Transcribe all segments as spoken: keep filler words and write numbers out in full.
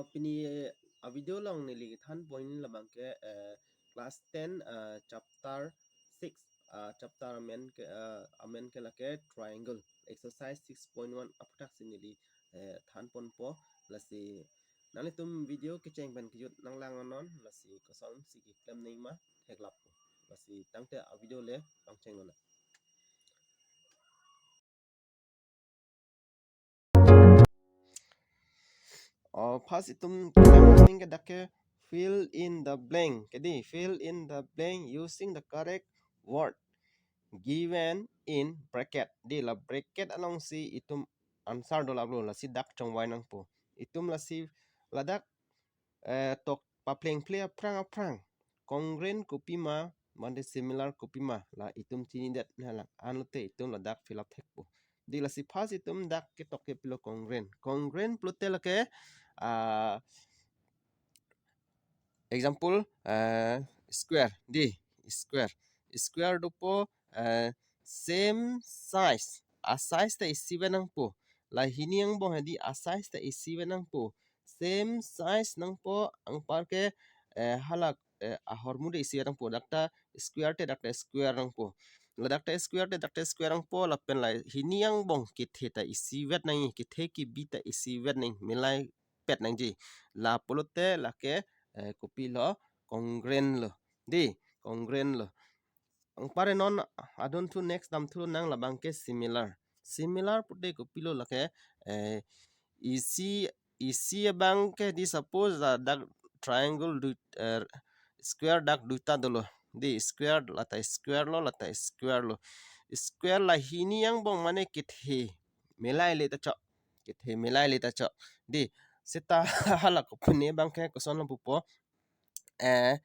Pini a video along neli kethan point labang ke, eh, class ten, eh, chapter six, ah, chapter amen ke, ah, amen ke lake triangle, exercise six point one aphuthak si neli, eh, than ponpo. Lasi nanglitum video kecheng pen kejut nanglang non, lasi kosonsi keklem nangji ma theklap. Lasi tangte a video le pangcheng non. Oh, first itum keklem nangji ke dak ke fill in the blank. Ke dei, fill in the blank using the correct word given in bracket. Dei, la bracket alongsi itum answer dolaplo, lasi dak chongvai nangpo. Itum lasi ladak, eh, tok paplengple aphrang aphrang congruent kopima mate similar kopima, la itum chinidet nanglang. Anlote itum ladak fill up thekpo. Dei, lasi first itum dak ketok ke pilo congruent. Congruent pulote lake, ah, example, eh, square. Dei, square. Square dopo, eh, same size. A size ta isivet nangpo. La hini angbong hedi a size ta isivet nangpo. Same size nangpo, anpar ke, eh, halak, eh, ahormu ta isivet nangpo. Dak ta square te dak ta square nangpo. Ladak ta square te dak ta square nangpo, lapen la hini angbong kethe ta isivet nangji, kethe kebi ta isivet nangji, milaipet nangji. La pulote lake, eh, kopilo, congruent lo. Dei, congruent lo. Anpar non adon thu next damthu nang labang ke similar. Similar pulote kopilo lake, eh, isi, isi abang ke dei, suppose, ah, dak triangle dui, eh, square dak duita dolo. Dei, square, lata square lo, lata square lo. Square la hini angbong mane kethe milaile ta chok. Kethe milaile ta chok. Dei, seta halak kopine abang ke kosonlo pupo. Eh,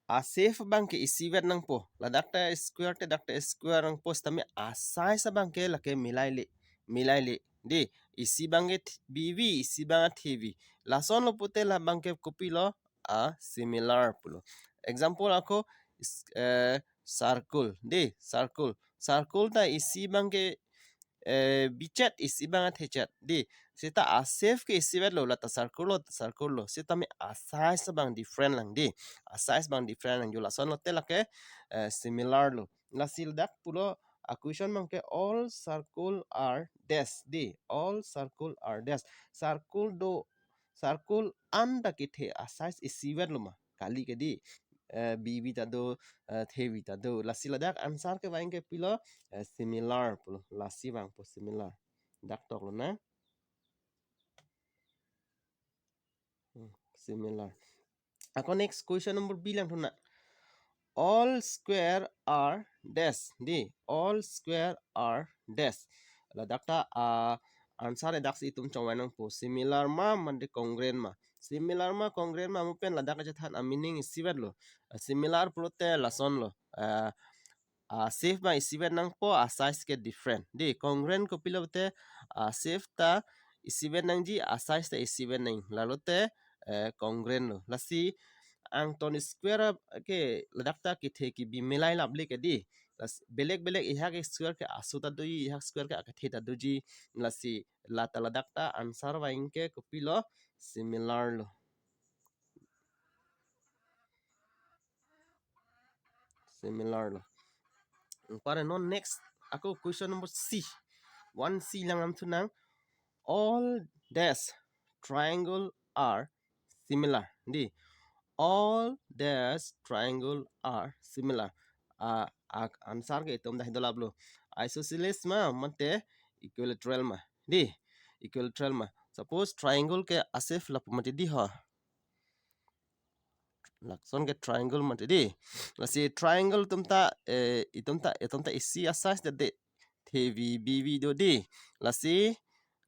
a shape abang ke isivet nangpo. Ladak ta square te dak ta square nangpo, sitame a size abang ke lake milaile, milaile. Dei, isi abang ke th-, bivi, isi abang ke thevi. Lasonlo pulote labang ke kopilo, a similar pulo. Example ako is-, eh, circle. Dei, circle. Circle ta isi abang ke, eh, bichet, isi abang thechet. Dei, seta a shape ke isivetlo, lata circle lo, ta circle lo. Sitame a size abang different lang dei. A size abang different lang. Jo lasonlote lake, eh, similar lo. Lasi ladak pulo a question abang ke all circle are dash dei. All circle are dash. Circle do, circle an ta kethe a size isivetlo ma. Kali ke dei, eh, bivi ta do, eh, thevi ta do. Lasi ladak answer kevang ke pilo, eh, similar pulo. Lasi vangpo similar. Dak toklo na. Hmm, similar. Ako next question number B langthu na. All square are dash. Dei, all square are dash. Ladak ta, ah, answer daksi itum chongvai nangpo. Similar ma, mate congruent ma. Similar ma, congruent ma, mo pen ladak kachethan a meaning isivetlo. Ah, similar pulote lasonlo. Ah, a shape abang isivet nangpo, a size ke different. Dei, congruent kopilo pulote, a shape ta isivet nangji, a size ta isivet nang. Lalote, eh, congruent lo. Lasi angton square ke ladak ta kethe kebi milai laple ke dei. Las-, belek belek ihak square ke aso ta doji, ihak square ke akethe ta doji. Lasi lata ladak ta answer vang ke kopilo, similar lo. Similar lo. Anpar non next ako question number C. One C lang damthu nang. All dash triangle are similar. Dei, all dash triangle are similar. Ah, ah, answer ke itum dah dolaplo. Isosceles ma, mate equilateral ma. Dei, equilateral ma. Suppose triangle ke a shape lapu mate dei ho. Lason ke triangle mate dei. Lasi triangle atum ta, eh, itum ta, itum ta isi a size det dei. Thevi bivi do dei. Lasi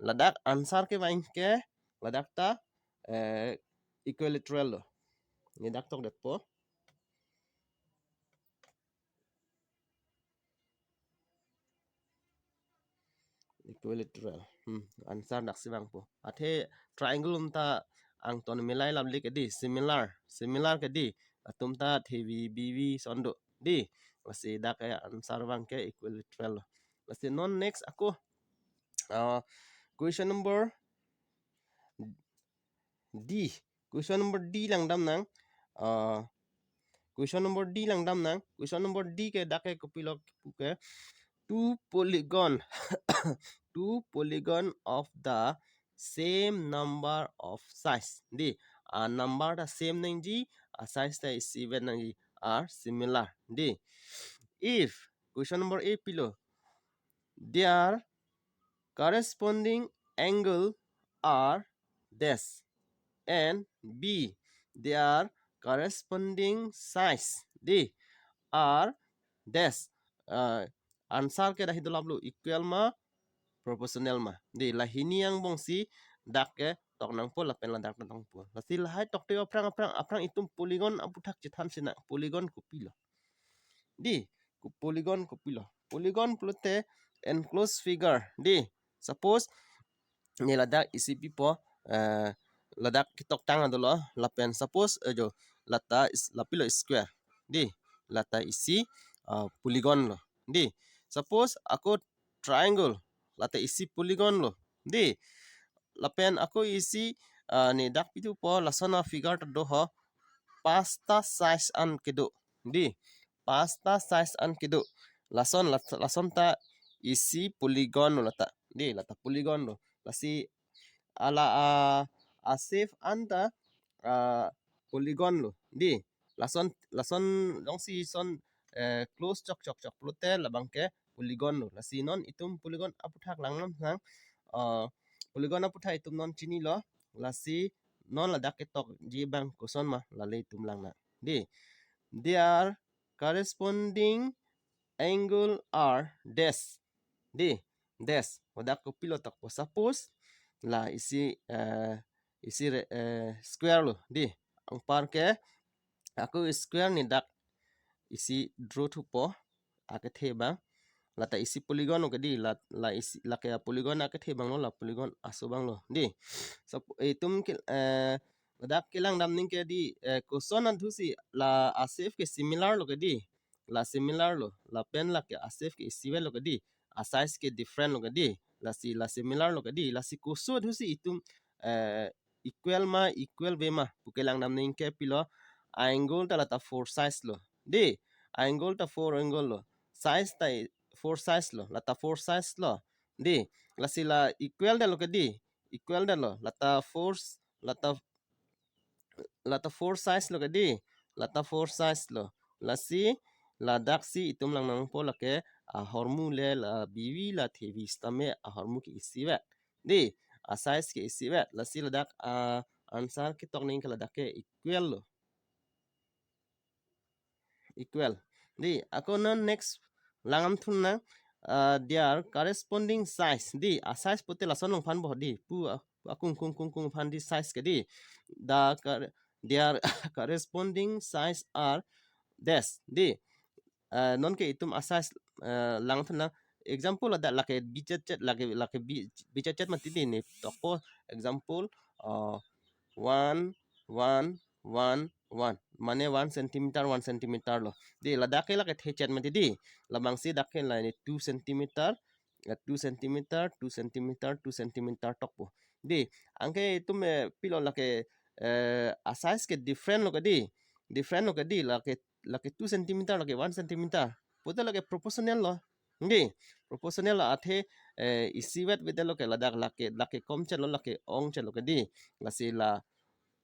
ladak answer kevang ke ladak ta, eh, equilateral lo. Neli dak tokdetpo. Equilateral. Hmm, answer daksi vangpo. Athe triangle atum ta angton milai laple ke dei, similar. Similar ke dei. Atum ta thevi bivi son do dei. Lasi dak ke answer vang ke equilateral lo. Lasi non next ako, ah, question number D. Question number D langdam nang. Uh, question number D langdam nang. Question number D ke dak ke kopilo pu ke, two polygon, two polygon of the same number of sides. Di, a number ta same nangji, a sides ta isivet nangji, are similar. Di, if, question number A pilo, their corresponding angle are dash, and B, their corresponding sides, di, are dash. Uh, answer ke dak ke dolaplo, equal ma, proportional ma. Di, la hini angbong si dak ke tok nangpo lapen ladak tok nangpo. Lasi lahai tokte aphrang aphrang aphrang itum polygon aputhak chethan sinang, polygon kopilo. Di, ko polygon kopilo. Polygon pulote enclosed figure. Di, suppose ne ladak isi pipo, eh, ladak ketoktang adolo, lapen suppose, eh, jo, lata is, lapilo square. Di, lata isi, ah, polygon lo. Di, suppose ako triangle, lata isi polygon lo. Di, lapen ako isi, ah, ne dak pithupo, lason a figure ta do ho, pasta sides an kedo. Di, pasta sides an kedo. Lason, las-, lason ta isi polygon lo lata. Di, lata polygon lo. Lasi ala a, a shape an ta, ah, polygon lo. Di, lason, lason jongsi ison, eh, close chok chok chok pulote labang ke polygon lo. Lasi non itum polygon aputhak langdam nang, ah, polygon aputhak itum non chinilo. Lasi non ladak ketokji abang koson ma, lale itum lang nang. Di, their corresponding angle are dash. Di, dash. Ladak kopilo tokpo, suppose la isi, eh, isi re-, eh, square lo. Di, anpar ke ako square ne dak isi draw thupo, akethe abang. Lata isi polygon lo ke di, la, la isi, lake a polygon akethe abang lo, la polygon aso abang lo. Di, so itum ke, eh, ladak kelangdam nangji ke di, eh, koson adhusi la a shape ke similar lo ke di. La similar lo, lapen lake a shape ke isivet lo ke di, a sides ke different lo ke di, lasi la similar lo ke di, lasi koson adhusi itum, eh, equal ma, equal ave ma pu kelangdam nangji ke pilo, angle ta lata four sides lo. Di, angle ta four angle lo, sides ta i-, four sides lo, lata four sides lo. Di, lasi la equal det lo ke di, equal det lo, lata four s-, lata, lata four sides lo ke di, lata four sides lo. Lasi ladak si itum lang nangpo lake ahormu le la bivi la thevi sitame ahormu ke isivet. Di, a sides ke isivet. Lasi ladak, ah, answer ketok nangji ke ladak ke equal lo. Equal. Di, ako non next langdam thu nang, ah, their corresponding sides. Di, a sides pulote lason along aphan bo di. Pu, ah, akung kung kung kung aphan di sides ke di. The cor-, their corresponding sides are dash. Di, eh, non ke itum a sides, eh, langdam thu nang. Example ladak lake bichet chet, lake, lake bi-, bichet chet mati di, ne tokpo example, eh, one, one, one, one. Mane one centimeter, one centimeter lo. Di, ladak ke lake thechet mati di. Labang si dak ke la ne two centimeter, eh, two centimeter, two centimeter, two centimeter tokpo. Di, anke itum, eh, pilo lake, eh, a sides ke different lo ke di. Different lo ke di, lake, lake two centimeter, lake one centimeter. Pulote lake proportional lo. Di, proportional lo athe, eh, isivet vedet lo ke ladak lake, lake kom chet lo, lake ong chet lo ke di. Lasi la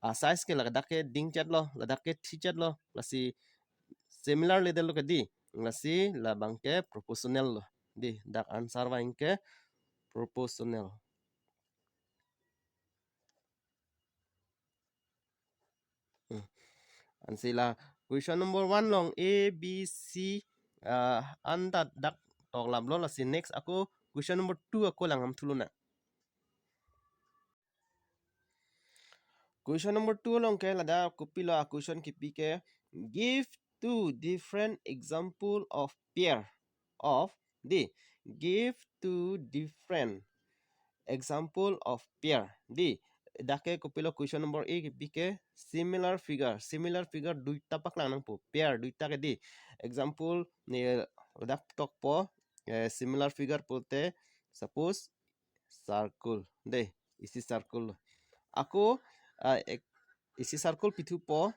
a sides ke ladak ke ding chet lo, ladak ke thi chet lo. Lasi similar le det lo ke di. Lasi labang ke proportional lo. Di, dak answer abang ke proportional. Hmm. Ansi la question number one along A, B, C, ah, an ta dak toklaplo, lasi next ako question number two ako langdam thu lonang. Question number two along ke ladak kopilo a question kipi ke, give two different example of pair of, di, give two different example of pair. Di, dak ke kopilo question number A kipi ke similar figure. Similar figure duita paklang nangpo. Pair duita ke di. Example ne ladak tokpo, eh, similar figure pulote suppose circle. Di, isi circle lo. Ako, ah, ek, isi circle pithupo,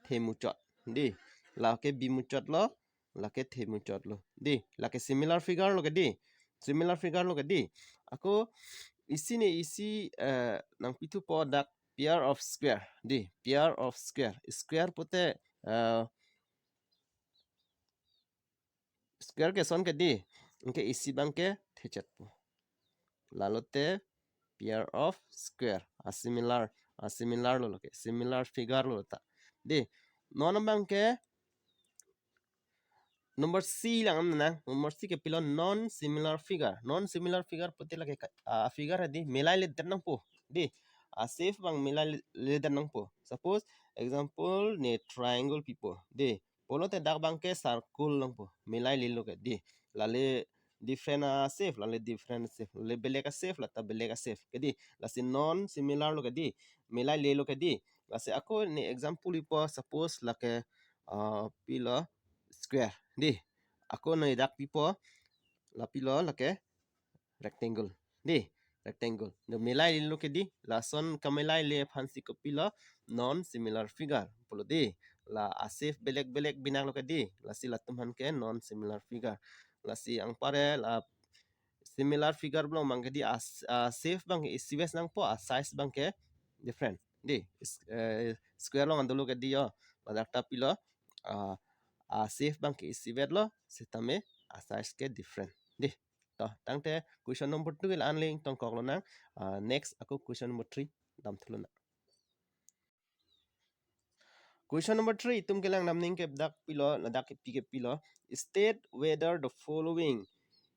themuchot. Dei, lake bimuchotlo, lake themuchotlo. Dei, lake similar figure lo ke dei. Similar figure lo ke dei. Ako isi ne isi, eh, nangpithupo dak pair of square. Dei, pair of square. Square pute, eh, square ke son ke dei. Anke isi abang ke thechetpo. Lalote pair of square. A similar, a similar lo lake. Similar figure lo ta. Dei, non abang ke number C lang nang. Number C ke pilo non similar figure. Non similar figure pute lake ka-, ah, figure dei, milailedet nangpo. Dei, a shape abang milai le-, ledet nangpo. Suppose, example, ne triangle pipo. Dei, pulote dak abang ke circle nangpo. Milailelo ke dei. Lale different a shape, lale different shape. Lale belek a shape, lata belek a shape. Ke dei, lasi non similar lo ke dei. Milailelo ke dei. Lasi ako ne example pipo, suppose lake, ah, pilo square. Dei, ako ne dak pipo, la pilo lake rectangle. Dei, rectangle. Dei, milailelo ke dei, lason kamilaile aphansi kopilo non similar figure pulo dei. La a shape belek-belek binaklo ke dei, lasi latum aphan ke non similar figure. Lasi anpar la similar figure along abang ke dei a, a shape abang ke isivet nangpo, a size abang ke different. Dei, is-, eh, square along an dolo ke dei yo. Ladak ta pilo, ah, a shape abang ke isivetlo, setame a size ke different. Dei. To, tangte question number two ke la-an le ingtongkok lonang. Ah, next ako question number three damthu lonang. Question number three, itum kelang damning ke dak pilo, ladak kepi ke pilo. State whether the following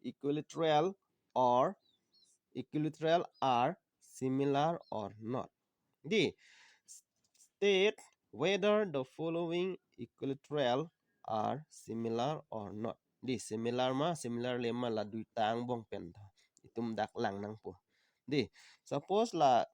equilateral or equilateral are similar or not. Dei, state whether the following equilateral are similar or not. Dei, similar ma, similar le ma, la duita angbong pen tho. Itum dak lang nangpo. Dei, suppose la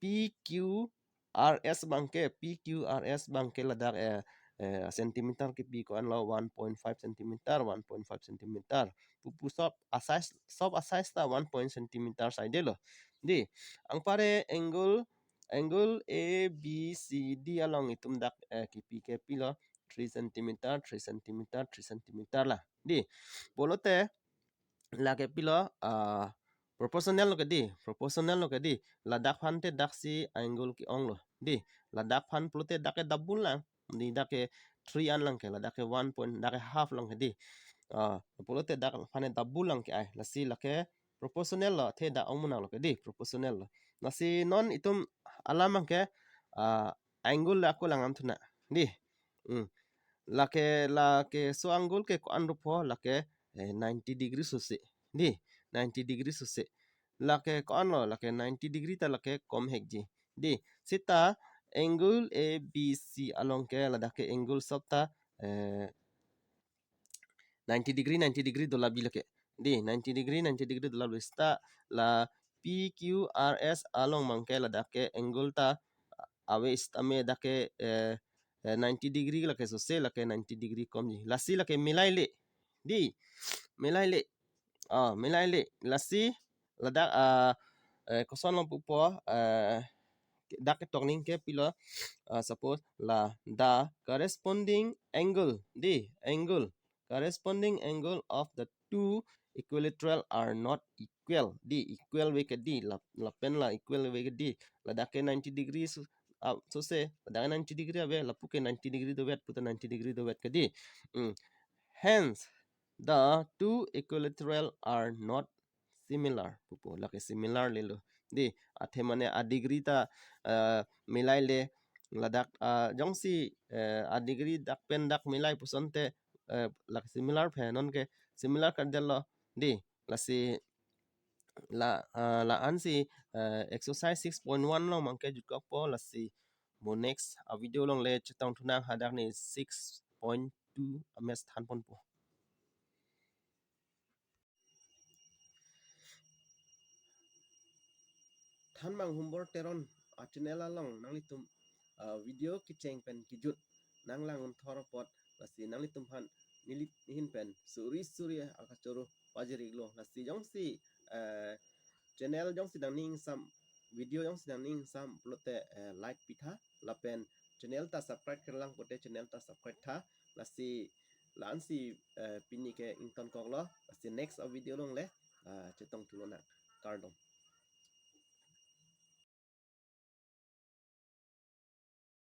P Q R S abang ke, P Q R S abang ke ladak, eh, eh, centimeter kepi ko-an lo, one point five centimeter, one point five centimeter. Pupu sob a size, sob a size ta one point centimeter saidelo. Dei, anpar angle, angle A B C D along itum dak, eh, kepi ke pilo three centimeter, three centimeter, three centimeter la. Dei, pulote lake pilo, ah, proportional lo ke dei, proportional lo ke dei. Ladak aphan te daksi angle ke-onglo. Dei, ladak aphan pulote dak ke double lang. Dei, dak ke three an lang ke, ladak ke one point, dak ke half lang ke dei. Ah, pulote dak aphan double lang ke ai. Lasi lake proportional lo, the dak ong monang lo ke dei, proportional lo. Lasi non itum alam abang ke, ah, angle la ako lang damthu nang. Dei. Hmm. Lake, lake so angle ke ko-an rupo, lake, eh, ninety degree sose. Dei, ninety degree sose. Lake ko-an lo, lake ninety degree ta lake kom hekji. Dei, seta angle A B C along ke ladak ke angle sob ta, eh, ninety degree, ninety degree dola bi lake. Dei, ninety degree, ninety degree dola bi, seta la P Q R S along abang ke ladak ke angle ta ave, setame dak ke, eh, eh, ninety degree lake sose, lake ninety degree komji. Lasi lake milaile. Dei, milaile. Ah, milaile. Lasi ladak, ah, eh, koson long pupo, eh, dak ketok ning ke pilo, ah, suppose la the corresponding angle, dei, angle, corresponding angle of the two equilateral are not equal. Dei, equal ave ke dei, la, lapen la equal ave ke dei. Ladak ke ninety degree so, ah, sose, ladak ninety degree ave, lapu ke ninety degree dovet, puta ninety degree dovet ke dei. Hmm. Hence, the two equilateral are not similar. Pupo, lake similar lelo. Dei, athe mane a degree ta, eh, milaile, ladak, ah, jongsi, eh, a degree dak pen dak milai puson te, eh, lake similar phe, non ke similar kardelo. Dei, lasi la, ah, la-ansi, eh, exercise six point one along abang ke jutkokpo, lasi mo next a video along le chetongthu nang, hadak ne six point two a-match thanponpo. Thanbang Humbor Teron a-channel along nanglitum, ah, video kecheng pen kejut nanglang unthor apot, lasi nanglitum aphan neli ahin pen suri suri akachoro pajir-iklo. Lasi jongsi, eh, channel jongsi nangning sam video jongsi nangning sam pulote, eh, like pitha, lapen channel ta subscribe kerlang pote channel ta subscribe tha. Lasi la-ansi, eh, pini ke ingtonkoklo, lasi next a video along le, ah, chetongthu lonang. Kardom.